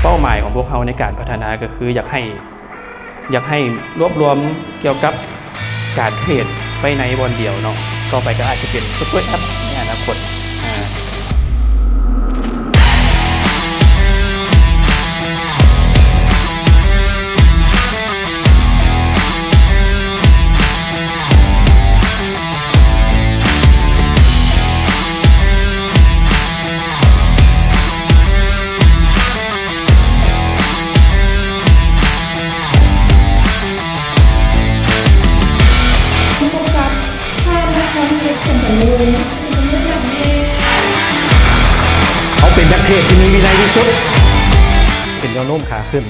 ເປົ້າໝາຍຂອງພວກເຮົາໃນການພັດທະນາກໍຄືຢາກໃຫ້ ຢາກໃຫ້ລວບລວມກ່ຽວກັບການເທຣດໄວ້ໃນບ່ອນດຽວເນາະ, ຕໍ່ໄປກໍອາດຈະເປັນຊຸບເປີແອັບໃນອະນາຄົດ. ພົບກັບທ່ານນະຄອນເພັດ ແສງຈະເລີນ ເຮົາເປັນນັກເທຣດທີ່ມີວິໄນທີ່ສຸດ. ເປັນແນວໂນ້ມຂາຂຶ້ນ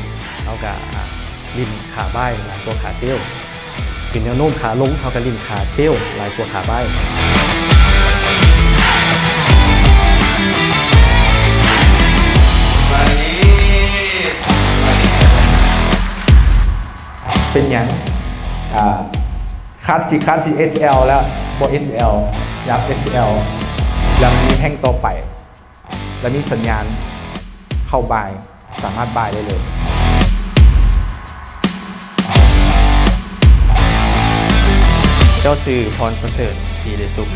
ເຮົາກະ ອ່າ ຫຼິ້ນຂາບາຍຫຼາຍກວ່າຂາເຊວ. ເປັນແນວໂນ້ມຂາລົງ ເຮົາກໍຫຼິ້ນຂາເຊວຫຼາຍກວ່າຂາບາຍ. ເປັນຫຍັງ ອ່າ ຄາດຊິ ຄາດຊິເອສແອລແລ້ວ ບໍ່ເອສແອລ ຢາກເອສແອລ ຢາກມີແທ່ງຕໍ່ໄປ ແລະ ມີສັນຍານເຂົ້າບາຍ ສາມາດບາຍໄດ້ເລີຍ. ເຈົ້າຊື່ ພອນປະເສີດ ສີເດສຸກ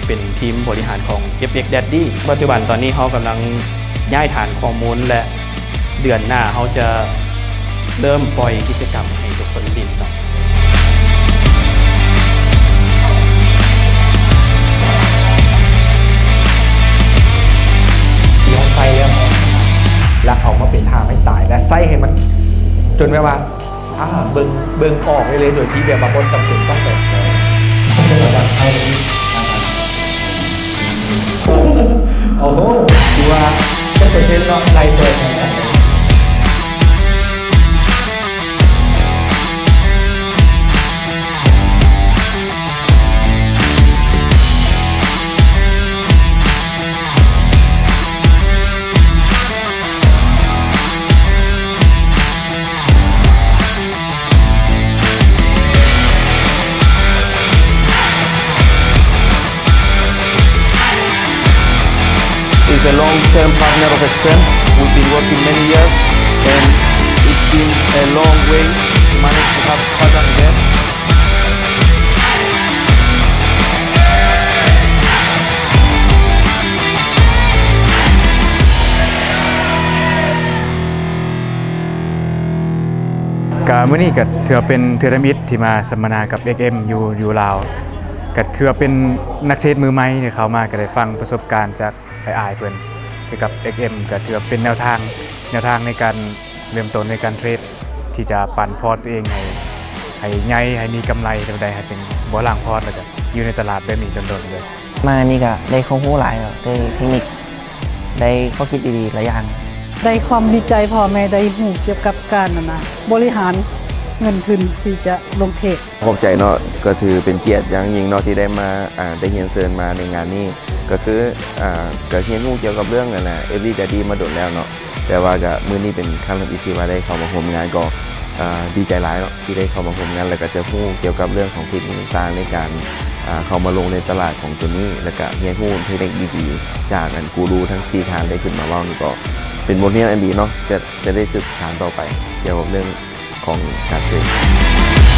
ເປັນທີມບໍລິຫານຂອງ ເອັຟເອັກ ແດດດີ້. ປັດຈຸບັນຕອນນີ້ເຮົາກຳລັງຍ້າຍຖານຂໍ້ມູນ ແລະ ເດືອນໜ້າເຮົາຈະເລີ່ມປ່ອຍກິດຈະກຳໃຫ້ທຸກຄົນຫຼິ້ນເນາະ. ທີ່ເຮົາໃຊ້ແລ້ວ ແລ້ວເອົາມາເປັນທ່າໄມ້ຕາຍ ແລະ ໃຊ້ໃຫ້ມັນຈົນແບບວ່າ ອ່າ ເບິ່ງ ເບິ່ງອອກໄດ້ເລີຍ ໂດຍທີ່ແບບວ່າບໍ່ຈຳເປັນຕ້ອງແບບ ເອີ ໂອ້ໂຫ ຖືວ່າຈັກເປີເຊັນເນາະ ໄລ່ເປີເຊັນ. Is a long-term partner of Excel. We've been working many years, and it's been a long way to manage to have such an event. ກະມື້ນີ້ກະຖືວ່າເປັນເທື່ອທຳອິດທີ່ມາສຳມະນາກັບ ເອັກເອັມ ຢູ່ ຢູ່ລາວ. ກະຄືວ່າເປັນນັກເທຣດມືໃໝ່ທີ່ເຂົ້າມາ ກະໄດ້ຟັງປະສົບການຈາກອ້າຍໆເພິ່ນກ່ຽວກັບ ເອັກເອັມ ກະຖືວ່າເປັນແນວທາງ ແນວທາງໃນການເລີ່ມຕົ້ນໃນການເທຣດ ທີ່ຈະປັນພອດຕົວເອງໃຫ້ ໃຫ້ໃຫຍ່ ໃຫ້ມີກຳໄລແນວໃດ ໃຫ້ຈຶ່ງບໍ່ລ້າງພອດ ແລ້ວກະຢູ່ໃນຕະຫຼາດແບບນີ້ດົນໆເລີຍ. ມານີ້ກະໄດ້ຄວາມຮູ້ຫຼາຍເນາະ ໄດ້ເທັກນິກ ໄດ້ຂໍ້ຄິດດີໆຫຼາຍຢ່າງ. ໄດ້ຄວາມຮູ້ຈາກພໍ່ແມ່ ໄດ້ຮູ້ກ່ຽວກັບການ ອັນນະ ບໍລິຫານເງິນທຶນທີ່ຈະລົງເທຣດ. ຂອບໃຈເນາະ ກໍຖືເປັນກຽດຢ່າງຍິ່ງເນາະ ທີ່ໄດ້ມາ ອ່າ ໄດ້ຮຽນເຊີນມາໃນງານນີ້ ກໍຄື ອ່າ ກໍຮຽນຮູ້ກ່ຽວກັບເລື່ອງ ອັນນະ ເອັຟເອັກ ແດດດີ້ ມາດົນແລ້ວເນາະ ແຕ່ວ່າກະມື້ນີ້ເປັນຄັ້ງທຳອິດທີ່ວ່າໄດ້ເຂົ້າມາຮ່ວມງານ ກໍ ອ່າ ດີໃຈຫຼາຍເນາະ ທີ່ໄດ້ເຂົ້າມາຮ່ວມງານ ແລ້ວກະຈະຮູ້ກ່ຽວກັບເລື່ອງຂອງເທັກນິກຕ່າງໆ ໃນການ ອ່າ ເຂົ້າມາລົງໃນຕະຫຼາດຂອງໂຕນີ້ ແລ້ວກະຮຽນຮູ້ເທັກນິກດີໆ ຈາກ ອັນ ກູຣູທັງສີ່ທ່ານໄດ້ຂຶ້ນມາເວົ້ານີ້ ກໍເປັນບົດຮຽນອັນດີເນາະ ຈະ ຈະໄດ້ສືບສານຕໍ່ໄປກ່ຽວກັບເລື່ອງຂອງການເທຣດ.